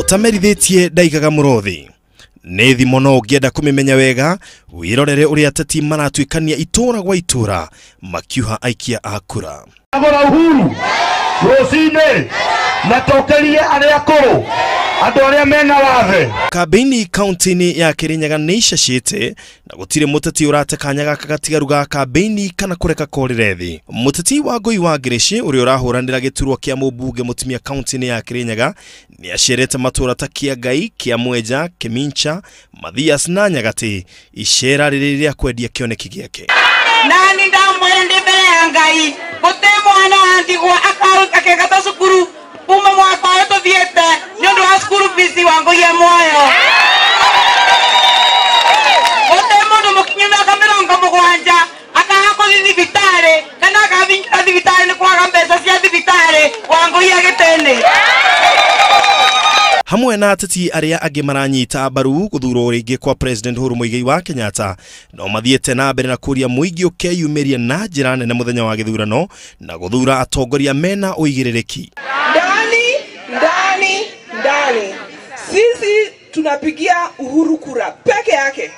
Ũtamerithĩtie ndaigaga mũrothi. Nĩ thimo no ũngĩenda kũmĩmenya wega wĩrorere ũrĩa ateti maratuĩkania itũra gwa itũra makiuha aikia a kura. Agora Uhuru rũcinĩ na tũkĩrie arĩa akũrũ andũ arĩa mena wathe. Kambĩini kaunti-inĩ ya Kirinyaga nĩ icacĩte na gũtirĩ mũteti ũrate kanya gaka gatigaru ga kambĩini kana kũreka korĩre thĩ. Mũteti wa Ngũi wa Ngĩrĩci ũrĩa ũrahũranĩra gĩturwa kĩa mũmbunge mũtumia kaunti-inĩ ya Kirinyaga nĩ acerete matũra ta Kĩangai, Kĩamwenja, Kĩmincha, Mathias na Nyagatĩ icera rĩrĩ rĩa kwendia kĩoneki gĩake. Nani ndamwĩra ndĩ mbere ya Ngai gũtĩ mwana wa ndigwa akĩgata cukuru kuma mwaka ũyũ tũthiĩte nĩ ũndũ wa cukuru fees wa Ngũi ya muoyo. Gũtĩ mũndũ mũkinyu mĩaka 70 akaga kũthiĩ thibitarĩ kana akathiĩ thibitarĩ nĩ kwaga mbeca cia thibitarĩ wa Ngũi ya gĩtĩnĩ. Hamwe na ateti arĩa angĩ maranyita mbaru gũthurwo rĩngĩ kwa President Uhuru Muigai wa Kenyatta no mathiĩte na mbere na kũria mũingĩ ũkeyumĩria na njĩra nene mũthenya wa gĩthurano na gũthura atongoria mena ũigĩrĩrĩki. Ndani, ndani, ndani. Sisi tunapigia Uhuru kura peke yake.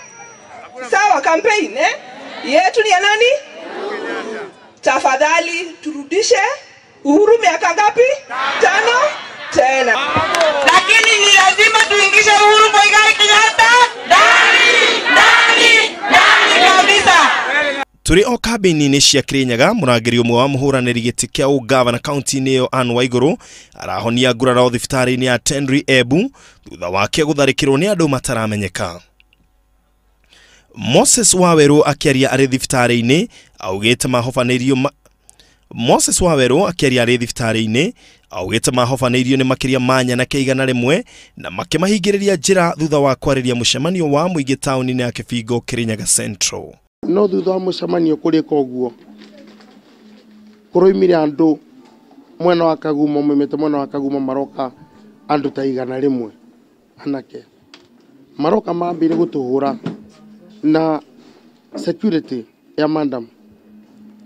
Sawa, campaign eh? Yetu ni ya nani? Tafadhali turudishe Uhuru miaka ngapi? 5 tena. Lakini ni lazima tuingishe Uhuru Muigai Kenyatta ndani, ndani, ndani kabisa. Tũrĩ o kambĩini-inĩ cia Kirinyaga mũrangĩri ũmwe wa mũhũranĩri gĩtĩ kĩa ũgavana kaunti-inĩ ĩyo Anne Waigũrũ arahonia nguraro thibitarĩ-inĩ ya Tenri Embu thutha wake gũtharĩkĩrwo nĩ andũ mataramenyeka. Moses Wawerũ akĩaria arĩ thibitarĩ-inĩ augĩte mahobanĩrio Moses Wawerũ akĩaria arĩ thibitarĩ-inĩ augĩte mahobanĩirio nĩ makĩria ma nyanake 100 na makĩmahingĩrĩria njĩra thutha wa kwarĩria mũcemanio wa mũingĩ taũni-inĩ ya Kĩbingo Kirinyaga Central. No thutha wa mũcemanio kũrĩka ũguo kũroimire andũ mwena wa Kagumo maumĩte mwena wa Kagumo maroka andũ ta 100 anake maroka mambire gũtũhũra na security ya madam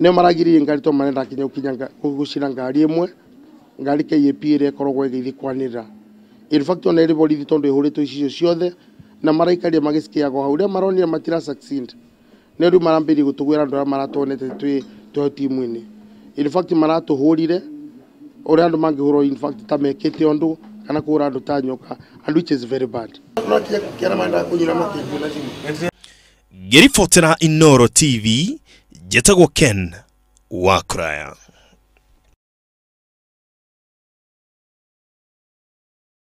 nĩo maragiririe ngari to marenda kinya gũkinya gũcina ngari ĩmwe ngari KAP ĩrĩa ĩkoragwo ĩgĩthiĩ kwanĩrĩra. In fact ona ĩrĩ borithi tondũ ĩhũrĩtwo icicio ciothe na maraikaria magĩcikiagwo hau rĩrĩa maronire matira succeed nĩ rĩu marambĩrĩria gũtũgwĩra andũ arĩa maratonete twĩ timu-inĩ. In fact maratũhũrire ũrĩa andũ mangĩhũrwo in fact ta mekĩte ũndũ kana kũhũra andũ ta nyoka and which is very bad. Ngĩribotera Inooro TV njĩtagwo Ken Wakuraya.